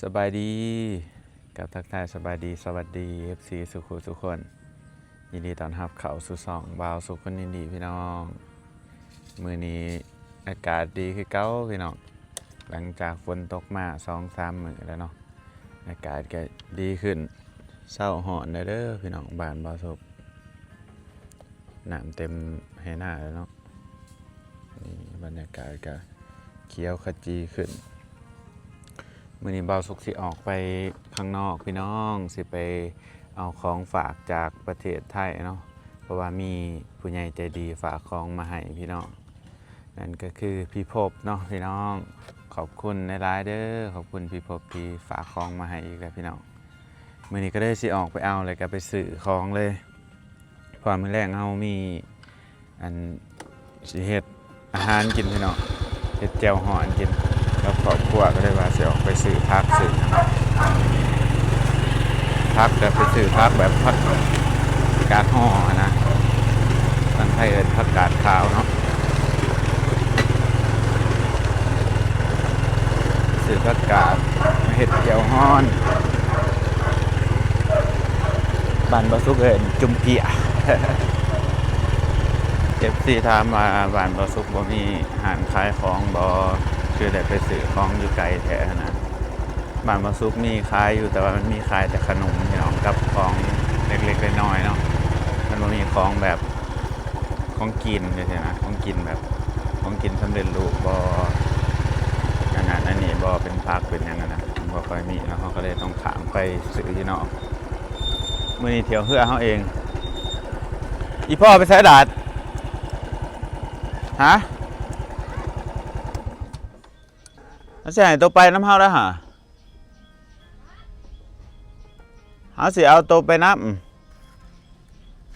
ສະບາຍດີ ກັບທັກທາຍສະບາຍດີ ສະຫວັດດີ ເອັຟຊີ ສູ່ຄູ່ສູ່ຄົນ. ຍິນດີຕ້ອນຮັບເຂົ້າສູ່ຊ່ອງບ່າວສຸກຄົນອິນດີພີ່ນ້ອງ. ມື້ນີ້ອາກາດດີຄືເກົ່າພີ່ນ້ອງ, ຫຼັງຈາກຝົນຕົກມາສອງສາມມື້ແລ້ວເນາະ, ອາກາດກະດີຂຶ້ນ ເຊົາຮ້ອນແລ້ວເດີພີ່ນ້ອງ. ບ້ານບ່າວສຸກ ນ້ຳເຕັມໄຮ່ນາແລ້ວເນາະ. ນີ້ບັນຍາກາດກະຂຽວຂະຈີຂຶ້ນ. ມື້ນີ້ບ່າວສຸກຊິອອກໄປຂ້າງນອກພີ່ນ້ອງ, ຊິໄປເອົາຂອງຝາກຈາກປະເທດໄທເນາະ, ເພາະວ່າມີຜູ້ໃຫຍ່ໃຈດີຝາກຂອງມາໃຫ້ພີ່ນ້ອງ. ນັ້ນກໍຄືພີ່ພົບເນາະພີ່ນ້ອງ, ຂອບຄຸນຫຼາຍໆເດີ, ຂອບຄຸນພີ່ພົບທີ່ຝາກຂອງມາໃຫ້ອີກແລ້ວພີ່ນ້ອງ. ມື້ນີ້ກໍເລີຍຊິອອກໄປເອົາ ແລ້ວກໍໄປຊື້ຂອງເລີຍ. ເພາະວ່າມື້ແລງເຮົາມີ ອັນ ຊິເຮັດອາຫານກິນພີ່ນ້ອງ, ເຮັດແຈ່ວຮ້ອນກິນກັບຄອບຄົວ, ກໍເລີຍວ່າຊິອອກໄປຊື້ຜັກຊື້ຫຍັງ, ຜັກກໍໄປຊື້ຜັກແບບຜັກກາດຫໍ່ຫັ້ນນະ, ທາງໄທເອີ້ນຜັກກາດຂາວເນາະ. ຊື້ຜັກກາດມາເຮັດແຈ່ວຮ້ອນ. ບ້ານບ່າວສຸກເອີ້ນຈຸ່ມເປຍ. ເອັຟຊີຖາມວ່າບ້ານບ່າວສຸກບໍ່ມີຮ້ານຂາຍຂອງບໍ່ ຄືໄດ້ໄປຊື້ຂອງຢູ່ໄກແທ້ຫັ້ນນະ. ບ້ານບ່າວສຸກມີຂາຍຢູ່ ແຕ່ວ່າມັນມີຂາຍແຕ່ຂະໜົມພີ່ນ້ອງ ກັບຂອງເລັກໆນ້ອຍໆເນາະ, ມັນບໍ່ມີຂອງແບບ ຂອງກິນຈັ່ງຊີ້ນະ, ຂອງກິນແບບ ຂອງກິນສຳເລັດຮູບບໍ່ ອັນນັ້ນອັນນີ້ບໍ່ ເປັນຜັກເປັນຫຍັງຫັ້ນນະ, ບໍ່ຄ່ອຍມີເນາະ, ເຮົາກໍເລີຍຕ້ອງຂ້າມໄປຊື້ຢູ່ນອກ. ມື້ນີ້ທ່ຽວເຮືອເຮົາເອງ. ອີ່ພໍ່ໄປໃສດາດ? ຮະ? ມັນຊິໃຫ້ໂຕໄປນຳເຮົາລະຫາ? ເຮົາຊິເອົາໂຕໄປນຳ.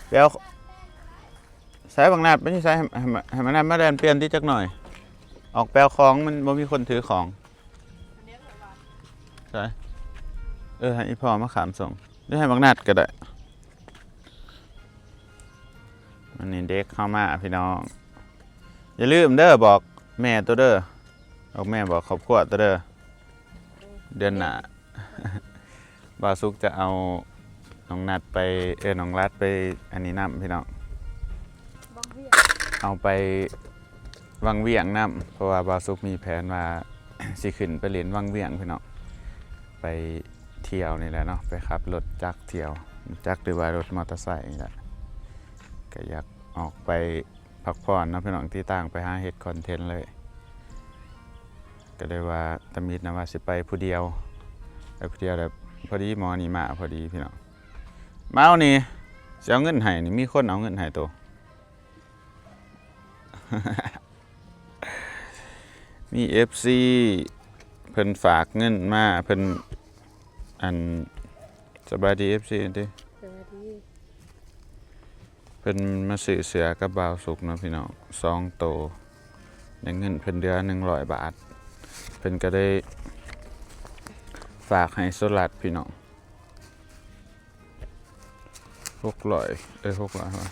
ໄປເອົາ ໃສບັກນັດ ໄປຢູ່ໃສ? ໃຫ້ ໃຫ້ ໃຫ້ບັກນັດມາແລ່ນປ່ຽນຕິຈັກໜ່ອຍ. ອອກໄປເອົາຂອງ, ມັນບໍ່ມີຄົນຖືຂອງ. ໃສ? ເອີ ໃຫ້ອີ່ພໍ່ມາຂ້າມສົ່ງ ຫຼືໃຫ້ບັກນັດກໍໄດ້. ອັນນີ້ເດັກເຮົາມາພີ່ນ້ອງ, ຢ່າລືມເດີ ບອກແມ່ໂຕເດີ, ບອກແມ່ ບອກຄອບຄົວໂຕເດີ. ເດືອນໜ້າ ບ່າວສຸກຈະເອົານ້ອງນັດໄປ ເອີ ນ້ອງລັດໄປອັນນີ້ນຳພີ່ນ້ອງ, ເອົາໄປວັງວຽງນຳ, ເພາະວ່າບ່າວສຸກມີແຜນວ່າ ຊິຂຶ້ນໄປຫຼິ້ນວັງວຽງພີ່ນ້ອງ, ໄປທ່ຽວນີ້ແຫຼະເນາະ, ໄປຂັບລົດຈັກທ່ຽວ, ຈັກ ຫຼືວ່າລົດມໍເຕີໄຊນີ້ແຫຼະ. ກໍຢາກອອກໄປ ພັກຜ່ອນເນາະພີ່ນ້ອງ, ຕິດຕັ້ງໄປຫາເຮັດຄອນເທັນເລີຍ. ກໍເລີຍວ່າຕຳອິດນະວ່າຊິໄປຜູ້ດຽວ, ໄປຜູ້ດຽວແລ້ວ ພໍດີໝໍນີ້ມາພໍດີພີ່ນ້ອງ. ມາເອົານີ້ ຊິເອົາເງິນໃຫ້ນີ້, ມີຄົນເອົາເງິນໃຫ້ໂຕ. ມີເອັຟຊີເພິ່ນຝາກເງິນມາ, ເພິ່ນ ອັນ ສະບາຍດີເອັຟຊີຕິ. ສະບາຍດີ. ເພິ່ນມາຊື້ເສື້ອກັບບ່າວສຸກເນາະພີ່ນ້ອງ ສອງໂຕ, ໄດ້ເງິນເພິ່ນເດືອນໜຶ່ງຮ້ອຍບາດ, ເພິ່ນກໍໄດ້ຝາກໃຫ້ໂຊລັດພີ່ນ້ອງ ຫົກຮ້ອຍ ເອີ ຫົກຮ້ອຍວ່າ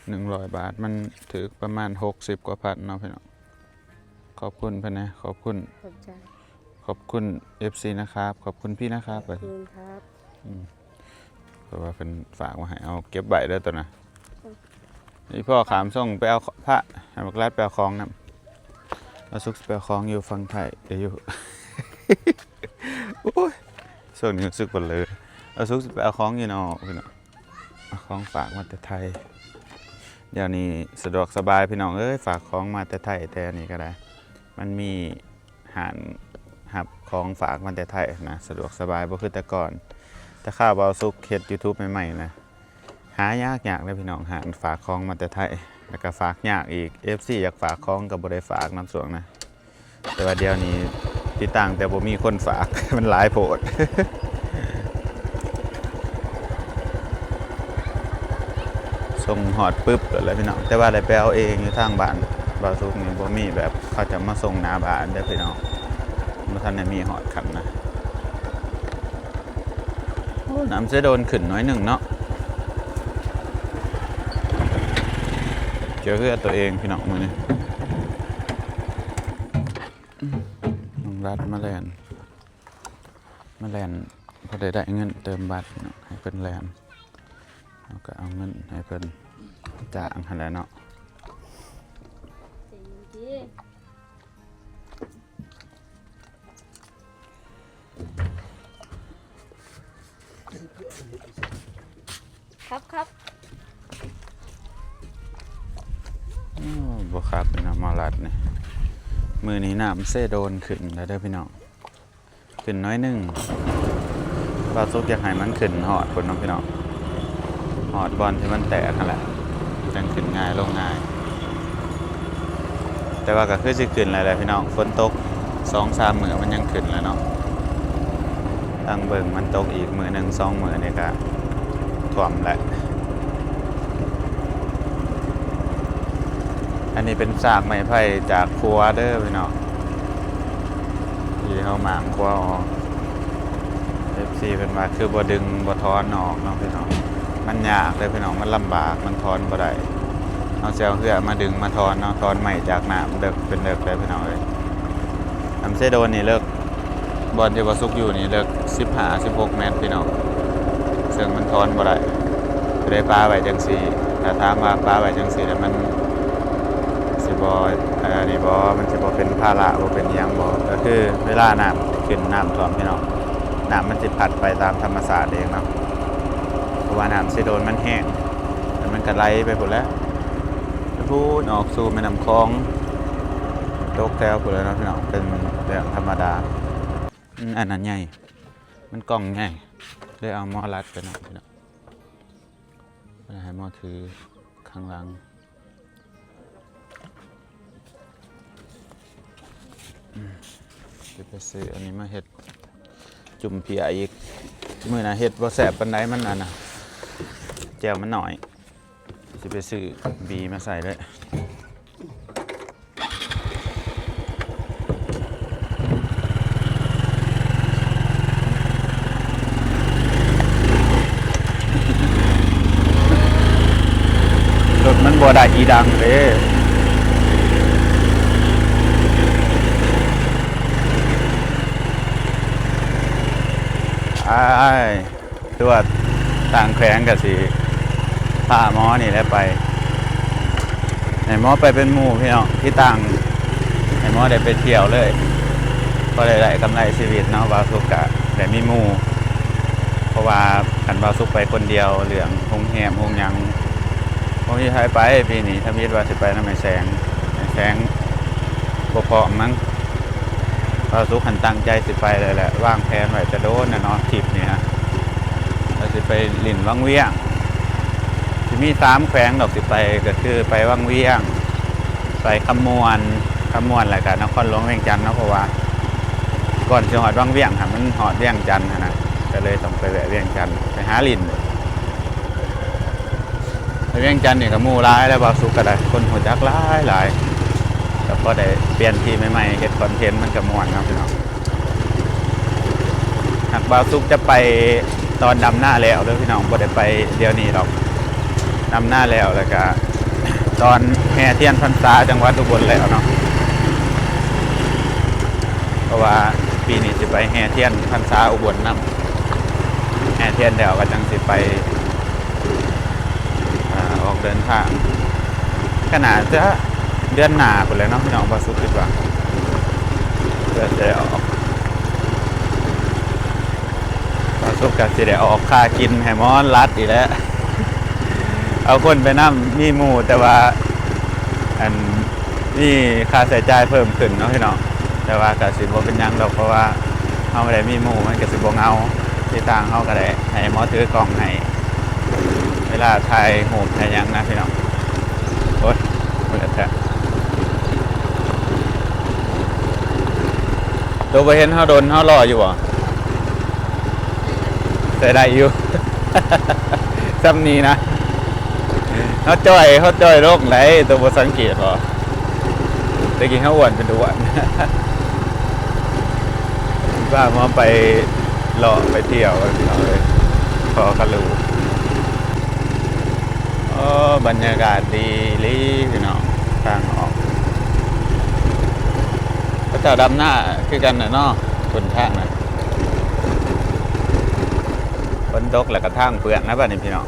ໜຶ່ງຮ້ອຍບາດ, ມັນຖືກປະມານຫົກສິບກວ່າພັນເນາະພີ່ນ້ອງ. ຂອບຄຸນເພິ່ນນະ, ຂອບຄຸນ ຂອບໃຈ. ຂອບຄຸນເອັຟຊີນະຄັບ, ຂອບຄຸນພີ່ນະຄັບ. ຂອບຄຸນຄັບ. ອືມ ເພາະວ່າເພິ່ນຝາກມາໃຫ້, ເອົາເກັບໄວ້ເດີໂຕນະ. ອືມ ອີ່ພໍ່ຂ້າມສົ່ງໄປເອົາພະ, ໃຫ້ບັກລັດໄປເອົາຂອງນຳ. ບ່າວສຸກຊິໄປເອົາຂອງຢູ່ຝັ່ງໄທ, ເອີ ຢູ່ ໂອ້ຍ ຊ່ວງນີ້ຮູ້ສຶກເປັນເລີ. ບ່າວສຸກຊິໄປເອົາຂອງຢູ່ນອກພີ່ນ້ອງ. ເອົາຂອງຝາກມາແຕ່ໄທ. ດຽວນີ້ສະດວກສະບາຍພີ່ນ້ອງເອີຍ, ຝາກຂອງມາແຕ່ໄທ ແຕ່ອັນນີ້ກໍໄດ້. ມັນມີຮ້ານຮັບຂອງຝາກມາແຕ່ໄທນະ, ສະດວກສະບາຍ ບໍ່ຄືແຕ່ກ່ອນ. ແຕ່ຄາວບ່າວສຸກເຮັດ YouTube ໃໝ່ໆນະ, ຫາຍາກໆເດີພີ່ນ້ອງ, ຮ້ານຝາກຂອງມາແຕ່ໄທ ແລ້ວກໍຝາກຍາກອີກ. ເອັຟຊີຢາກຝາກຂອງກໍບໍ່ໄດ້ຝາກນຳຊ່ວງນະ. ແຕ່ວ່າດຽວນີ້ຕິດຕັ້ງແຕ່ບໍ່ມີຄົນຝາກ ມັນຫຼາຍໂພດ. ສົ່ງຮອດປຶບໂລດແຫຼະພີ່ນ້ອງ, ແຕ່ວ່າໄດ້ໄປເອົາເອງຢູ່ທາງບ້ານບ່າວສຸກນີ້, ບໍ່ມີແບບເຂົາຈະມາສົ່ງໜ້າບ້ານເດີພີ່ນ້ອງ, ບໍ່ທັນໄດ້ມີຮອດຂັ້ນນະ. ໂອ້ ນ້ຳເຊໂດນຂຶ້ນໜ້ອຍໜຶ່ງເນາະ. ເຈີເຮືອໂຕເອງພີ່ນ້ອງມື້ນີ້. ນ້ອງລັດມາແລ່ນ, ມາແລ່ນ ພໍໄດ້ ໄດ້ເງິນເຕີມບັດເນາະ ໃຫ້ເພິ່ນແລ່ນ ເຮົາກໍເອົາເງິນໃຫ້ເພິ່ນ ຈ້າງຫັ້ນແຫຼະເນາະ. ຄັບ ຄັບ ໂອ້ ບໍ່ຄັບເລີຍເນາະ ໝໍລັດນີ້. ມື້ນີ້ນ້ຳເຊໂດນຂຶ້ນແລ້ວເດີພີ່ນ້ອງ. ຂຶ້ນໜ້ອຍໜຶ່ງ ບ່າວສຸກຢາກໃຫ້ມັນຂຶ້ນຮອດພຸ້ນເນາະພີ່ນ້ອງ ຮອດບ່ອນທີ່ມັນແຕກຫັ້ນແຫຼະ ຈັ່ງຂຶ້ນງ່າຍລົງງ່າຍ. ແຕ່ວ່າກໍຄືຊິຂຶ້ນແລ້ວແຫຼະພີ່ນ້ອງ ຝົນຕົກສອງສາມມື້ມັນຍັງຂຶ້ນແຫຼະເນາະ. ທາງເບິ່ງມັນຕົກອີກມື້ໜຶ່ງສອງມື້ນີ້ກໍຖ້ວມແຫຼະ. ອັນນີ້ເປັນຊາກໄມ້ໄຜ່ຈາກຂົວເດີພີ່ນ້ອງ ທີ່ເຮົາມ້າງຂົວອອກ. ເອັຟຊີ ເພິ່ນວ່າຄືບໍ່ດຶງບໍ່ຖອນອອກເນາະພີ່ນ້ອງ ມັນຍາກເດີພີ່ນ້ອງ ມັນລຳບາກ ມັນຖອນບໍ່ໄດ້. ເຮົາຊິເອົາເຮືອມາດຶງມາຖອນເນາະ ຖອນໄມ້ຈາກນ້ຳເລິກເປັນເລິກເດີພີ່ນ້ອງເອີຍ. ນ້ຳເຊໂດນນີ້ເລິກ ບ່ອນທີ່ບ່າວສຸກຢູ່ນີ້ເລິກສິບຫ້າ ສິບຫົກແມັດພີ່ນ້ອງ ເຊິ່ງມັນຖອນບໍ່ໄດ້ ກໍເລີຍປະໄວ້ຈັ່ງຊີ້. ຖ້າຖາມວ່າປະໄວ້ຈັ່ງຊີ້ແລ້ວມັນຊິບໍ່ອັນນີ້ບໍ່ ມັນຊິບໍ່ເປັນພາລະ ບໍ່ເປັນອີ່ຫຍັງບໍ່ ກໍຄືເວລານ້ຳຂຶ້ນນ້ຳຖ້ວມພີ່ນ້ອງ ນ້ຳມັນຊິພັດໄປຕາມທຳມະຊາດເອງເນາະ ເພາະວ່ານ້ຳເຊໂດນມັນແຮງ ແລ້ວມັນກໍໄຫຼໄປພຸ້ນແຫຼະ ໄປພຸ້ນອອກສູ່ແມ່ນ້ຳຂອງ ຕົກແຖວພຸ້ນແຫຼະເນາະພີ່ນ້ອງ ເປັນເລື່ອງທຳມະດາ. ອືມ ອັນນັ້ນໃຫຍ່ ມັນກ່ອງໃຫຍ່ ເລີຍເອົາໝໍລັດໄປນຳພີ່ນ້ອງ ໃຫ້ໝໍຖືຂ້າງຫຼັງ. ອືມ ຊິໄປຊື້ອັນນີ້ມາເຮັດຈຸ້ມເພຍອີກ ມື້ໜ້າເຮັດບໍ່ແຊບປານໃດ ມັນອັນນ່າ ແຈ່ວມັນໜ້ອຍ. ຊິໄປຊື້ບີມາໃສ່ເລີຍ. ລົດມັນບໍ່ໄດ້ອີ່ດັງເດ້. ອ້າຍ ຄືວ່າຕ່າງແຂວງກໍຊິພາໝໍນີ້ແຫຼະໄປ ໃຫ້ໝໍໄປເປັນໝູ່ພີ່ນ້ອງ ທີ່ຕ່າງ ໃຫ້ໝໍໄດ້ໄປທ່ຽວເລີຍ ພໍໄດ້ ໄດ້ກຳໄລຊີວິດເນາະ. ບ່າວສຸກກະໄດ້ມີໝູ່ ເພາະວ່າຄັນບ່າວສຸກໄປຄົນດຽວ ເລື່ອງໂຮງແຮມໂຮງຫຍັງ ບໍ່ມີໃຜໄປ. ປີນີ້ທຳອິດວ່າຊິໄປນຳອ້າຍແສງ ອ້າຍແສງບໍ່ພ້ອມມັງ. ບ່າວສຸກຫັ້ນຕັ້ງໃຈຊິໄປເລີຍແຫຼະ ວາງແຜນໄວ້ແຕ່ດົນແລ້ວເນາະ ທຣິບນີ້ນະ ວ່າຊິໄປຫຼິ້ນວັງວຽງ. ຊິມີສາມແຂວງດອກຊິໄປ ກໍຄືໄປວັງວຽງ ໄປຄຳມ່ວນ ຄຳມ່ວນ ແລ້ວກໍນະຄອນຫຼວງວຽງຈັນເນາະ ເພາະວ່າກ່ອນຊິຮອດວັງວຽງຫັ້ນ ມັນຮອດວຽງຈັນຫັ້ນນະ ກໍເລີຍຕ້ອງໄປແວະວຽງຈັນ ໄປຫາຫຼິ້ນ. ໄປວຽງຈັນນີ້ກໍໝູ່ຫຼາຍແລ້ວ ບ່າວສຸກກໍໄດ້ຄົນຮູ້ຈັກຫຼາຍໆ ກໍພໍໄດ້ປ່ຽນທີ່ໃໝ່ໆ ເຮັດຄອນເທັນມັນກໍມ່ວນເນາະພີ່ນ້ອງ. ຫາກບ່າວສຸກຈະໄປຕອນດຳນາແລ້ວເດີພີ່ນ້ອງ ບໍ່ໄດ້ໄປດຽວນີ້ດອກ. ດຳນາແລ້ວ ແລ້ວກະຕອນແຫ່ທຽນພັນສາຈັງຫວັດອຸບົນແລ້ວເນາະ ເພາະວ່າປີນີ້ຊິໄປແຫ່ທຽນພັນສາອຸບົນນຳ ແຫ່ທຽນແລ້ວກໍຈັ່ງຊິໄປ ອ່າ ອອກເດີນທາງ ກໍໜ້າຈະເດືອນໜ້າພຸ້ນແຫຼະເນາະພີ່ນ້ອງ ບ່າວສຸກຄິດວ່າ ເພື່ອຈະໄດ້ອອກ ບ່າວສຸກກໍຊິໄດ້ອອກຄ່າກິນໃຫ້ໝໍລັດອີກແຫຼະ ເອົາຄົນໄປນຳ ມີໝູ່ ແຕ່ວ່າ ອັນ ມີຄ່າໃຊ້ຈ່າຍເພີ່ມຂຶ້ນເນາະພີ່ນ້ອງ ແຕ່ວ່າກໍຊິບໍ່ເປັນຫຍັງດອກ ເພາະວ່າເຮົາໄດ້ມີໝູ່ ມັນກໍຊິບໍ່ເຫງົາ. ທີ່ຕ່າງເຮົາກໍໄດ້ໃຫ້ໝໍຖືກ້ອງໃຫ້ ເວລາຖ່າຍຮູບຖ່າຍຫຍັງນະພີ່ນ້ອງ. ໂອ້ຍ ມືດແທ້ ໂຕບໍ່ເຫັນເຮົາດົນ ເຮົາຫຼໍ່ຢູ່ບໍ່? ໃຊ້ໄດ້ຢູ່ ຊ່ຳນີ້ນະ ເຮົາຈ່ອຍ ເຮົາຈ່ອຍລົງໄດ໋ ໂຕບໍ່ສັງເກດບໍ່? ແຕ່ກີ້ເຮົາອ້ວນເປັນອ້ວນ ພາໝໍໄປເລາະໄປທ່ຽວ ພີ່ນ້ອງເອີຍ ຂໍຄະລູ. ໂອ້ ບັນຍາກາດດີອີ່ຫຼີພີ່ນ້ອງ ທາງອອກ ເຂົາເຈົ້າດຳນາຄືກັນນະເນາະ ຫົນທາງນະ. ຕົກແລ້ວກໍທາງເປື້ອນນະບັດນີ້ພີ່ນ້ອງ.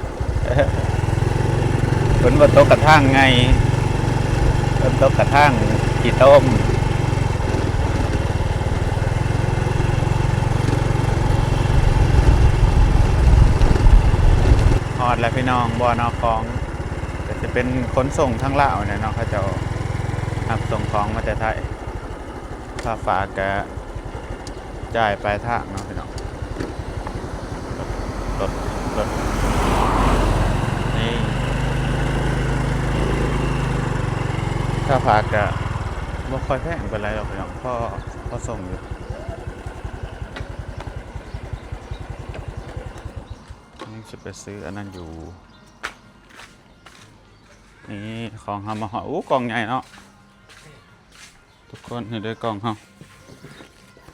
ຝົນບໍ່ຕົກກໍທາງໄງ່ ຝົນຕົກກໍທາງຂີ້ຕົມ. ຮອດແລ້ວພີ່ນ້ອງ ບ່ອນເອົາຂອງ ກໍຈະເປັນຂົນສົ່ງທາງລາວນີ້ແຫຼະເນາະ ເຂົາເຈົ້າຮັບສົ່ງຂອງມາແຕ່ໄທ. ຄ່າຝາກກະຈ່າຍປາຍທາງເນາະພີ່ນ້ອງ. ລົດ ລົດ ນີ້ ຄ່າຝາກກະບໍ່ຄ່ອຍແພງປານໃດດອກພີ່ນ້ອງ ພໍ ພໍສົ່ງຢູ່. ຍັງຊິໄປຊື້ອັນນັ້ນຢູ່. ນີ້ຂອງເຮົາມາຮອດ ໂອ້ ກ່ອງໃຫຍ່ເນາະ ທຸກຄົນ. ນີ້ເດີກ່ອງເຮົາ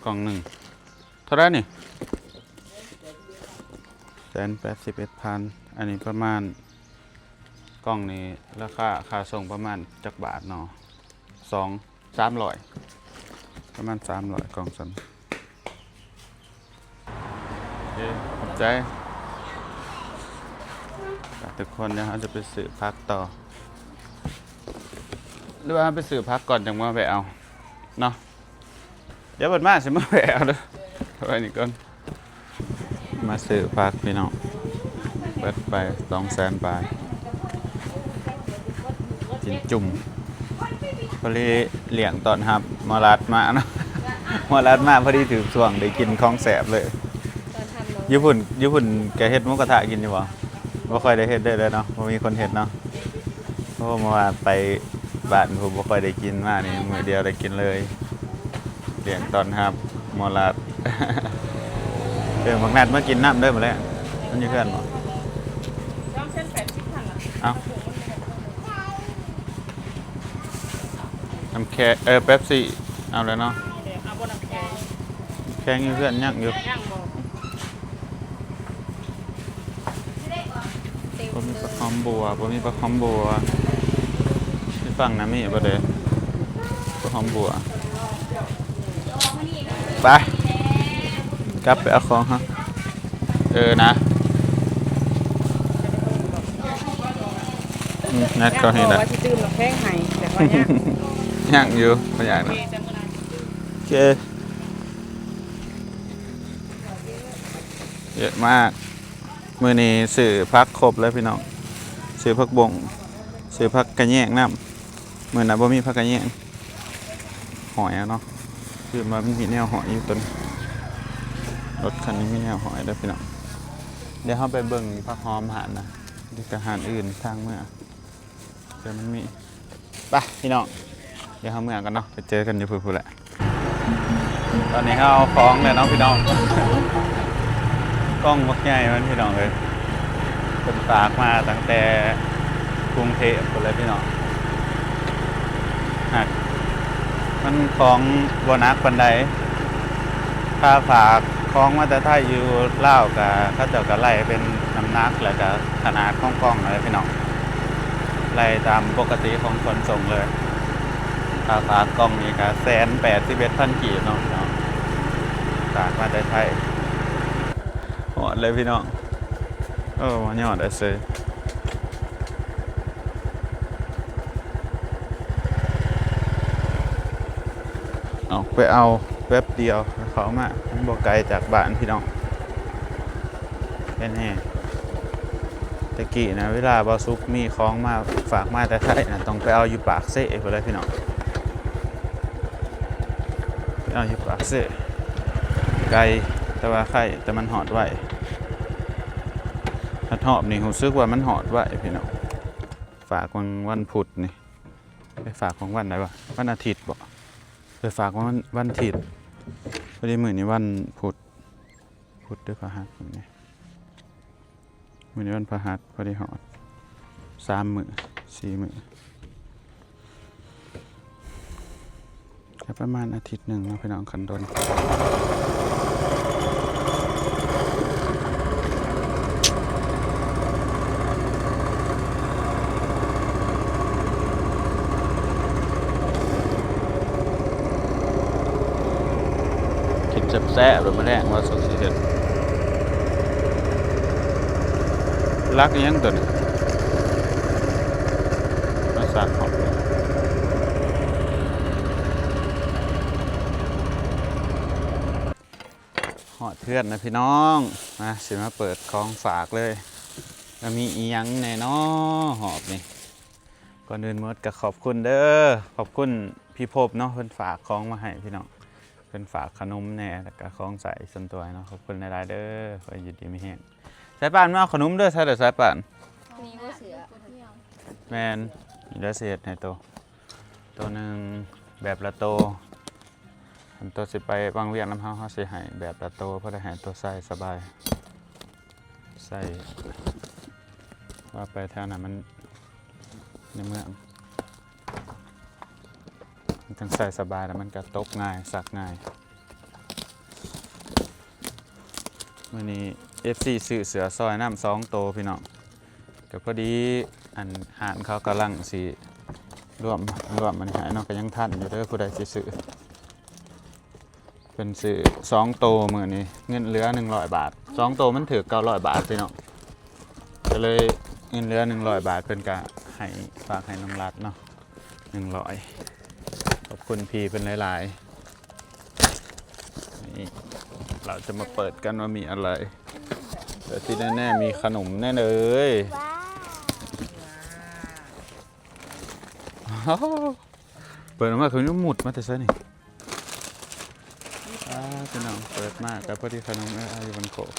ກ່ອງໜຶ່ງເທົ່າໃດນີ້? ແສນແປດສິບເອັດພັນ. ອັນນີ້ປະມານ ກ່ອງນີ້ລາຄາຄ່າສົ່ງປະມານຈັກບາດເນາະ? ສອງ ສາມຮ້ອຍ ປະມານສາມຮ້ອຍ ກ່ອງຊັ້ນ. ໂອເຄ ຂອບໃຈ. ທຸກຄົນ ດຽວເຮົາຈະໄປຊື້ຜັກຕໍ່ ຫຼືວ່າເຮົາໄປຊື້ຜັກກ່ອນ ຈັ່ງມາແວະເອົາເນາະ. ດຽວເພິ່ນມາຊິມາແວະເອົາເດີ ໄວ້ນີ້ກ່ອນ. ມາຊື້ຜັກພີ່ນ້ອງ ເບິດໄປສອງແສນປາຍ ກິນຈຸ່ມ. ພໍດີລ້ຽງຕ້ອນຮັບໝໍລັດມາເນາະ ໝໍລັດມາພໍດີຖືກຊ່ວງໄດ້ກິນຂອງແຊບເລີຍ. ຢູ່ພຸ້ນ ຢູ່ພຸ້ນກະເຮັດໝູກະທະກິນຢູ່ບໍ່? ບໍ່ຄ່ອຍໄດ້ເຮັດເລີຍເນາະ ບໍ່ມີຄົນເຮັດເນາະ. ໂອ້ ເພາະວ່າໄປບ້ານພຸ້ນບໍ່ຄ່ອຍໄດ້ກິນ ມານີ້ມື້ດຽວໄດ້ກິນເລີຍ. ລ້ຽງຕ້ອນຮັບໝໍລັດ. ເອີ້ນບັກນັດມາກິນນຳເດີມື້ແລງ. ມັນຢູ່ເຮືອນບໍ່? ເອົ້າ ນ້ຳແຂງ ເອີ ເປັບຊີ ເອົາແລ້ວເນາະ. ແຂງຢູ່ເຮືອນຍັງຢູ່. ບໍ່ມີຜັກຫອມບົ່ວ ບໍ່ມີຜັກຫອມບົ່ວ. ຢູ່ຝັ່ງນະມີບໍ່ເດ ຜັກຫອມບົ່ວ? ໄປ ກັບໄປເອົາຂອງເຮົາ. ເອີນະ ອືມ ນັດເຂົາໃຫ້ລະ ວ່າຊິຕື່ມນ້ຳແຂງໃຫ້ ແຕ່ວ່າຍັງ ຍັງຢູ່ ບໍ່ຢາກນະ. ໂອເຄ ເຍອະມາກ. ມື້ນີ້ຊື້ຜັກຄົບເລີຍພີ່ນ້ອງ ຊື້ຜັກບົ້ງ ຊື້ຜັກກະແຍງນຳ. ມື້ໜ້າບໍ່ມີຜັກກະແຍງ ຫອຍເອົາເນາະ ຄືວ່າມັນມີແນວຫອຍຢູ່ຕົວນີ້. ລົດຄັນນີ້ມີແນວຫອຍເດີພີ່ນ້ອງ. ດຽວເຮົາໄປເບິ່ງຜັກຫອມຮ້ານນະ ຢູ່ກະຮ້ານອື່ນທາງເມືອ ເພື່ອມັນມີ. ໄປພີ່ນ້ອງ ດຽວເຮົາເມືອກັນເນາະ ໄປເຈີກັນຢູ່ພຸ້ນແຫຼະ. ຕອນນີ້ເຮົາເອົາຂອງແລ້ວເນາະພີ່ນ້ອງ ກ່ອງບັກໃຫຍ່ມັນພີ່ນ້ອງເອີຍ ເພິ່ນຝາກມາຕັ້ງແຕ່ກຸງເທບພຸ້ນແຫຼະພີ່ນ້ອງ. ຫາກມັນຂອງບໍ່ໜັກປານໃດ ຄ່າຝາກຂອງມາແຕ່ໄທຢູ່ລາວກະ ເຂົາເຈົ້າກະໄລ່ເປັນນ້ຳໜັກ ແລ້ວກະຂະໜາດຂອງກ່ອງຫັ້ນແຫຼະພີ່ນ້ອງ ໄລ່ຕາມປົກກະຕິຂອງຂົນສົ່ງເລີຍ. ຄ່າຝາກກ່ອງນີ້ກະແສນແປດສິບເອັດພັນກີບເນາະພີ່ນ້ອງ ຝາກມາແຕ່ໄທ. ຮອດເລີຍພີ່ນ້ອງ ໂອ້ ມາຍອດໄດ້ເຊີຍ. ອອກໄປເອົາແປັບດຽວ ເຂົ້າມາ ມັນບໍ່ໄກຈາກບ້ານພີ່ນ້ອງ. ແມ່ນແຮງ ແຕ່ກີ້ນະ ເວລາບ່າວສຸກມີຂອງມາ ຝາກມາແຕ່ໄທນະ ຕ້ອງໄປເອົາຢູ່ປາກເຊພຸ້ນແຫຼະພີ່ນ້ອງ ໄປເອົາຢູ່ປາກເຊ. ໄກ ແຕ່ວ່າໄຄ ແຕ່ມັນຮອດໄວ. ຮອດຮອບນີ້ຮູ້ສຶກວ່າມັນຮອດໄວພີ່ນ້ອງ. ຝາກວັນ ວັນພຸດນີ້ ໄປຝາກຂອງວັນໃດວະ? ວັນອາທິດບໍ? ໄປຝາກວັນ ວັນອາທິດ ພໍດີມື້ນີ້ວັນພຸດ ພຸດ ຫຼື ພະຫັດ ມື້ນີ້ ມື້ນີ້ວັນພະຫັດ ພໍດີຮອດສາມມື້ ສີ່ມື້ ກໍປະມານອາທິດໜຶ່ງເນາະພີ່ນ້ອງ ຄັນດົນ. ກິນແຊບໆ ໂດຍມື້ແລງວ່າສຸກຊິເຮັດ. ລັກອີ່ຫຍັງຕົວນີ້? ມາສາກຂອງ ຮອດເຮືອນນະພີ່ນ້ອງ ມາ ຊິມາເປີດຂອງຝາກເລີຍ ວ່າມີອີ່ຫຍັງແດ່ນໍຮອບນີ້. ກ່ອນອື່ນໝົດກໍຂອບຄຸນເດີ ຂອບຄຸນພີ່ພົບເນາະ ເພິ່ນຝາກຂອງມາໃຫ້ພີ່ນ້ອງ ເພິ່ນຝາກຂະໜົມແດ່ ແລ້ວກໍຂອງໃຊ້ສ່ວນຕົວໃຫ້ເນາະ. ຂອບຄຸນຫຼາຍໆເດີ ຂໍໃຫ້ຢູ່ດີມີແຮງ. ສາຍປານມາເອົາຂະໜົມເດີ ໃສ່ເດີສາຍປານ. ມີບໍ່ເສືອ? ແມ່ນ ມີແລ້ວຊິເຮັດໃຫ້ໂຕ ໂຕໜຶ່ງແບບລະໂຕ. ຄັນໂຕຊິໄປວັງວຽງນຳເຮົາ ເຮົາຊິໃຫ້ແບບລະໂຕ ພໍໄດ້ໃຫ້ໂຕໃສ່ສະບາຍ ໃສ່ ວ່າໄປແຖວນັ້ນມັນໃນເມືອງ ມັນຈັ່ງໃສ່ສະບາຍ ແລ້ວມັນກໍຕົກງ່າຍ ຊັກງ່າຍ. ມື້ນີ້ເອັຟຊີຊື້ເສື້ອຊ່ອຍນຳສອງໂຕພີ່ນ້ອງ ກໍພໍດີ ອັນ ຮ້ານເຂົາກຳລັງຊິລວມ ລວມອັນນີ້ໃຫ້ເນາະ ກໍຍັງທັນຢູ່ເດີ ຜູ້ໃດຊິຊື້. ເພິ່ນຊື້ສອງໂຕມື້ນີ້ ເງິນເຫຼືອໜຶ່ງຮ້ອຍບາດ ສອງໂຕມັນຖືກເກົ້າຮ້ອຍບາດພີ່ນ້ອງ ກໍເລີຍເງິນເຫຼືອໜຶ່ງຮ້ອຍບາດ ເພິ່ນກະໃຫ້ ຝາກໃຫ້ນ້ອງລັດເນາະ ໜຶ່ງຮ້ອຍ. ຂອບຄຸນພີ່ເພິ່ນຫຼາຍໆ. ນີ້ ເຮົາຈະມາເປີດກັນວ່າມີອະໄລ ແຕ່ທີ່ແນ່ໆມີຂະໜົມແນ່ເລີຍ. ວ້າວ ເປີດອອກມາຄືໝຸດມາແຕ່ໃສນີ້? ອ່າ ພີ່ນ້ອງ ເປີດມາກໍພໍດີຂະໜົມ ເອີ ຢູ່ບ້ານໂຄກ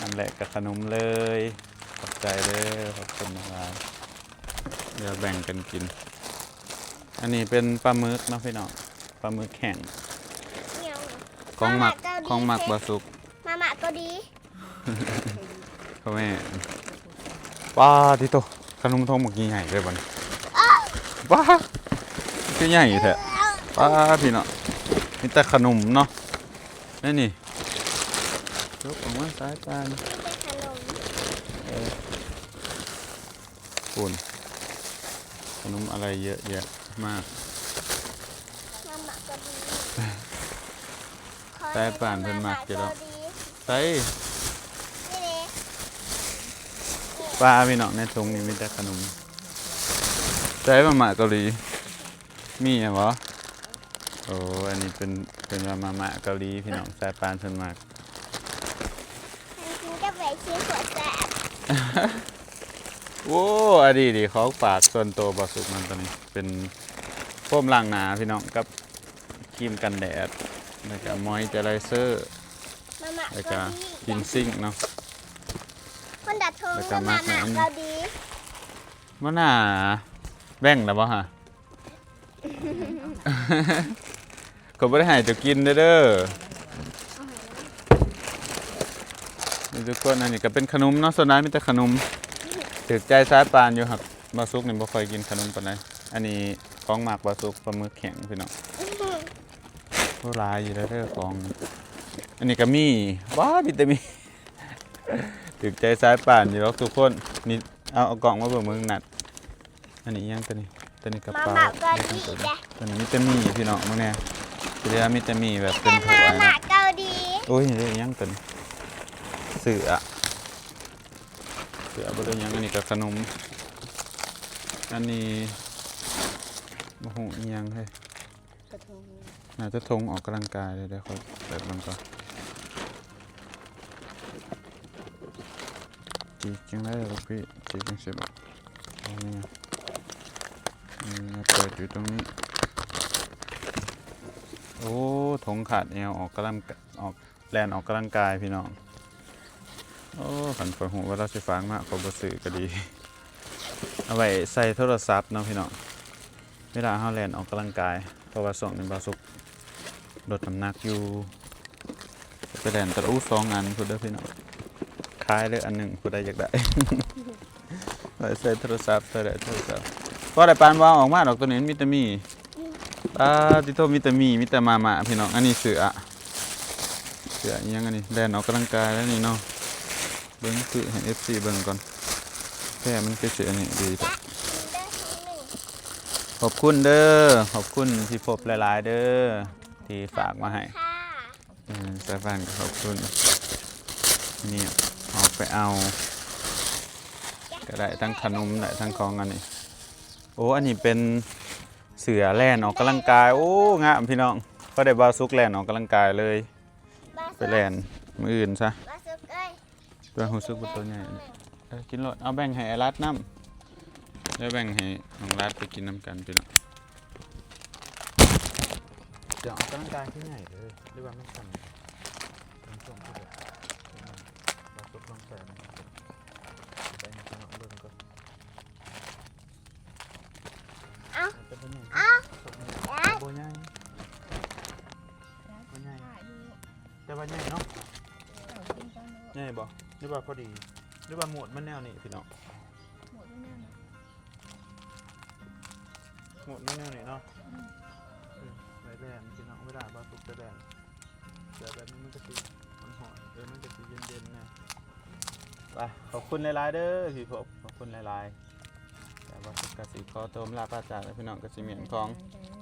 ອັນແລກກໍຂະໜົມເລີຍ. ຂອບໃຈເດີ ຂອບຄຸນຫຼາຍໆ ດຽວແບ່ງກັນກິນ. ອັນນີ້ເປັນປາໝຶກເນາະພີ່ນ້ອງ ປາໝຶກແຫ້ງ ຂອງມັກ ຂອງມັກບ່າວສຸກ ມາມ່າເກົາຫຼີ. ພໍ່ແມ່ ປາດຕິໂຕ ຂະໜົມຖົງບັກໃຫຍ່ໆເລີຍບັດນີ້. ປາດ ຄືໃຫຍ່ແທ້ ປາດ ພີ່ນ້ອງ ມີແຕ່ຂະໜົມເນາະ. ແມ່ນນີ້ ຍົກອອກມາສາຍປານ ມີແຕ່ຂະໜົມ ເອີ ພຸ້ນ ຂະໜົມອະໄລເຍອະແຍະມາກ ມາມ່າເກົາຫຼີ. ສາຍປານເພິ່ນມັກຢູ່ແລ້ວ ໃສ່ ນີ້ເດ້ ປາ ພີ່ນ້ອງ ໃນຖົງນີ້ມີແຕ່ຂະໜົມ. ໃສ່ ມາມ່າເກົາຫຼີ ມີຫຍັງບໍ່? ໂອ້ ອັນນີ້ເປັນ ເປັນວ່າມາມ່າເກົາຫຼີພີ່ນ້ອງ ສາຍປານເພິ່ນມັກ. ມັນກິນກັບໄວຊີໂຄດແຊບ. ໂອ້ ອັນນີ້ນີ້ຂອງຝາກສ່ວນໂຕບ່າວສຸກ ມັນໂຕນີ້ເປັນໂຟມລ້າງໜ້າພີ່ນ້ອງ ກັບຄຣີມກັນແດດ ແລ້ວກະມອຍເຈີໄລເຊີ ມາມ່າ ແລ້ວກະ ເກົາຫຼີ ຄຣີມຊິງເນາະ ຄົນລະຖົງ ແລ້ວກະ ມາມ່າເກົາຫຼີ. ມາໜ້າ ແບ່ງແລ້ວບໍ່ຫະ? ຂ້ອຍບໍ່ໄດ້ໃຫ້ເຈົ້າກິນເດີ ເດີ ນີ້ທຸກຄົນ. ອັນນີ້ກໍເປັນຂະໜົມເນາະ ສ່ວນຫຼາຍມີແຕ່ຂະໜົມ ຖືກໃຈສາຍປານຢູ່ ຫາກບ່າວສຸກນີ້ບໍ່ຄ່ອຍກິນຂະໜົມປານໃດ. ອັນນີ້ຂອງມັກບ່າວສຸກ ປາໝຶກແຫ້ງພີ່ນ້ອງ. ໂອ້ ຫຼາຍຢູ່ເດີຂອງ ອັນນີ້ກໍມີ ວ້າ ວິຕາມິນ ຖືກໃຈສາຍປານຢູ່ດອກທຸກຄົນ. ນີ້ ເອົາ ເອົາກ້ອງມາເບິ່ງ ເບິ່ງນັດ. ອັນນີ້ຫຍັງຕົວນີ້? ຕົວນີ້ກະເປົາ ມາມ່າເກົາຫຼີອີກແລ້ວ ຕົວນີ້ມີແຕ່ໝີ່ພີ່ນ້ອງ ເບິ່ງແດ່ ທີ່ເຫຼືອມີແຕ່ໝີ່ແບບເປັນຖ້ວຍ ມາມ່າເກົາຫຼີ. ໂອ້ຍ ນີ້ຫຍັງຕົວນີ້? ເສື້ອ ເສື້ອບໍ່ໄດ້ຫຍັງ. ອັນນີ້ກະຂະໜົມ ອັນນີ້ບໍ່ຮູ້ອີ່ຫຍັງເຮີ້ຍ. ກະທົງ ໜ້າຈະຖົງອອກກຳລັງກາຍເລີຍ. ດຽວຂ້ອຍເປີດເບິ່ງກ່ອນ. ຈີກຈັ່ງໃດລະພີ່? ຈີກຈັ່ງຊີ້ບໍ? ອັນນີ້ ອືມ ມາເປີດຢູ່ຕົງນີ້. ໂອ້ ຖົງຄາດແອວ ອອກກຳລັງກາຍ ອອກ ແລ່ນອອກກຳລັງກາຍພີ່ນ້ອງ. ໂອ້ ຄັນຂ້ອຍຮູ້ວ່າລາວຊິຝາກມາ ຂ້ອຍບໍ່ຊື້ກໍດີ. ເອົາໄວ້ໃສ່ໂທລະສັບເນາະພີ່ນ້ອງ ເວລາເຮົາແລ່ນອອກກຳລັງກາຍ. ເພາະວ່າຊ່ວງນີ້ບ່າວສຸກລົດນ້ຳໜັກຢູ່ ໄປແລ່ນແຕ່ລະ ໂອ້ ສອງອັນພຸ້ນເດີພີ່ນ້ອງ. ຂາຍເລີຍອັນໜຶ່ງ ຜູ້ໃດຢາກໄດ້ ໄວ້ໃສ່ໂທລະສັບ ໃສ່ໄດ້ໂທລະສັບ. ພໍໄດ້ປານວ່າເອົາອອກມາດອກ ໂຕນີ້ມັນມີແຕ່ໝີ່. ປາດຕິໂທ ມີແຕ່ໝີ່ ມີແຕ່ມາມ່າພີ່ນ້ອງ. ອັນນີ້ເສື້ອ ເສື້ອອີ່ຫຍັງອັນນີ້? ແລ່ນອອກກຳລັງກາຍແລ້ວນີ້ເນາະ. ເບິ່ງ ຊື້ໃຫ້ເອັຟຊີເບິ່ງກ່ອນ. ແທ້ ມັນຄືຊິອັນນີ້ດີແທ້. ຂອບຄຸນເດີ ຂອບຄຸນພີ່ພົບຫຼາຍໆເດີ ທີ່ຝາກມາໃຫ້. ເອີ ສາຍປານກໍຂອບຄຸນ. ນີ້ອອກໄປເອົາ ກໍໄດ້ທັງຂະໜົມ ໄດ້ທັງຂອງອັນນີ້. ໂອ້ ອັນນີ້ເປັນເສື້ອແລ່ນອອກກຳລັງກາຍ. ໂອ້ ງາມພີ່ນ້ອງ ພໍໄດ້ບ່າວສຸກແລ່ນອອກກຳລັງກາຍເລີຍ. ໄປແລ່ນມື້ອື່ນຊະ. ບໍ່າສຸກເອີຍ ຕົວຮູ້ສຶກວ່າຕົວໃຫຍ່. ເອີ ກິນໂລດ. ເອົາແບ່ງໃຫ້ອ້າຍລັດນຳ ແລ້ວແບ່ງໃຫ້ນ້ອງລັດໄປກິນນຳກັນພີ່ນ້ອງ. ເສື້ອອອກກຳລັງກາຍຄືໃຫຍ່ເລີຍ ຫຼືວ່າມັນສັ້ນ? ເປັນຊ່ວງທີ່ແບບ ບໍ່າສຸກລອງໃສ່ນຳ ໃຫ້ພີ່ນ້ອງເບິ່ງກ່ອນ. ເອົາ ມັນເປັນຕົວໃຫຍ່ ເອົາ ຕົວໃຫຍ່ ເອົາ ບໍ່ໃຫຍ່ ບໍ່ໃຫຍ່ ແຕ່ວ່າໃຫຍ່ເນາະ. ໃຫຍ່ບໍ່ ຫຼືວ່າພໍດີ ຫຼືວ່າໂໝດມັນແນວນີ້ພີ່ນ້ອງ? ໂໝດມັນແນວນີ້ ໂໝດມັນແນວນີ້ເນາະ. ອືມ ອືມ ໄວ້ແລ່ນພີ່ນ້ອງ ເວລາບ່າວສຸກໄປແລ່ນ ເສື້ອແບບນີ້ມັນກໍຊິຮ້ອນໆ ເອີ ມັນກໍຊິເຢັນໆ ນະ. ໄປ ຂອບຄຸນຫຼາຍໆເດີພີ່ພົບ ຂອບຄຸນຫຼາຍໆ. ແຕ່ວ່າກໍຊິຂໍຕົວລາປາຈາກແລ້ວພີ່ນ້ອງ ກໍຊິມ້ຽນຂອງ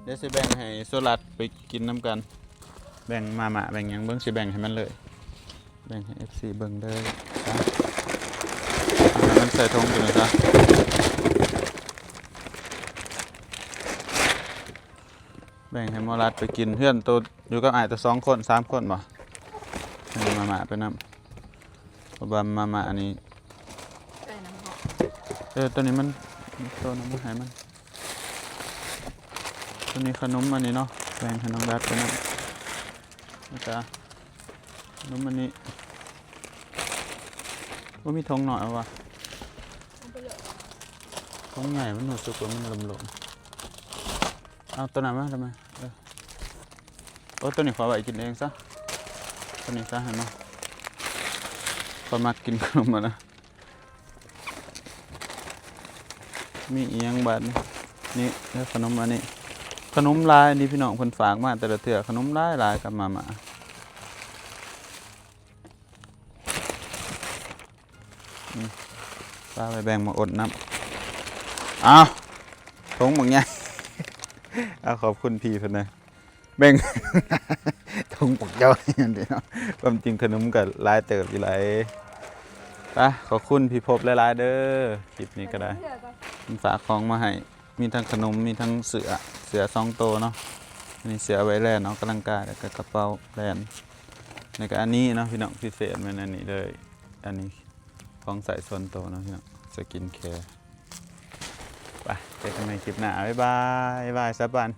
ດຽວຊິແບ່ງໃຫ້ໂຊລັດໄປກິນນຳກັນ. ແບ່ງມາມ່າແບ່ງຫຍັງເບິ່ງ ຊິແບ່ງໃຫ້ມັນເລີຍ ແບ່ງໃຫ້ເອັຟຊີເບິ່ງເດີ. ໃສ່ ໃສ່ຖົງຢູ່ນີ້ຊະ ແບ່ງໃຫ້ໝໍລັດໄປກິນ. ເຮືອນໂຕຢູ່ກັບອ້າຍໂຕສອງຄົນ ສາມຄົນບໍ່? ໃຫ້ມາມ່າໄປນຳ ເພາະວ່າມາມ່າອັນນີ້ ໃສ່ນ້ຳຫອມ ເອີ ໂຕນີ້ມັນ ໂຕນັ້ນມາໃຫ້ມັນ. ໂຕນີ້ຂະໜົມອັນນີ້ເນາະ ແບ່ງໃຫ້ນ້ອງລັດໄປນຳ ແລ້ວກະຂະໜົມອັນນີ້. ບໍ່ມີຖົງນ້ອຍເອົາວະ? ເອົາໄປເລີຍ ຖົງໃຫຍ່ມັນຮູ້ສຶກວ່າມັນຫຼວມໆ. ເອົາໂຕນັ້ນມາໄດ້ໄໝ? ເອີ ໂອ້ ໂຕນີ້ຂ້ອຍໄວ້ກິນເອງຊະ ໂຕນີ້ຊະ ໃຫ້ມາ ຂ້ອຍມັກກິນຂະໜົມຫັ້ນນະ. ມີອີ່ຫຍັງບາດນີ້? ນີ້ເດີ ຂະໜົມອັນນີ້ ຂະໜົມຫຼາຍນີ້ພີ່ນ້ອງ ເພິ່ນຝາກມາແຕ່ລະເທື່ອ ຂະໜົມຫຼາຍໆ ກັບມາມ່າ. ອືມ ປາໄປແບ່ງໝາກອົດນຳ. ອ້າວ ຖົງບັກໃຫຍ່ ອ້າວ ຂອບຄຸນພີ່ເພິ່ນນະ. ແບ່ງຖົງພວກເຈົ້ານີ້ເນາະ ຄວາມຈິງຂະໜົມກໍຫຼາຍເຕີບຢູ່ຫຼາຍ. ໄປ ຂອບຄຸນພີ່ພົບຫຼາຍໆເດີ ຄລິບນີ້ກໍໄດ້ ເພິ່ນຝາກຂອງມາໃຫ້ ມີທັງຂະໜົມ ມີທັງເສື້ອ ເສື້ອສອງໂຕເນາະ. ອັນນີ້ເສື້ອໄວ້ແລ່ນອອກກຳລັງກາຍ ແລ້ວກໍກະເປົາແລ່ນ ແລ້ວກໍອັນນີ້ເນາະພີ່ນ້ອງ ພິເສດແມ່ນອັນນີ້ເລີຍ. ອັນນີ້ຂອງໃຊ້ສ່ວນໂຕເນາະພີ່ນ້ອງ ສະກິນແຄ. ໄປ ເຈີກັນໃໝ່ຄລິບໜ້າ ບາຍບາຍ ບາຍ ສາບານ.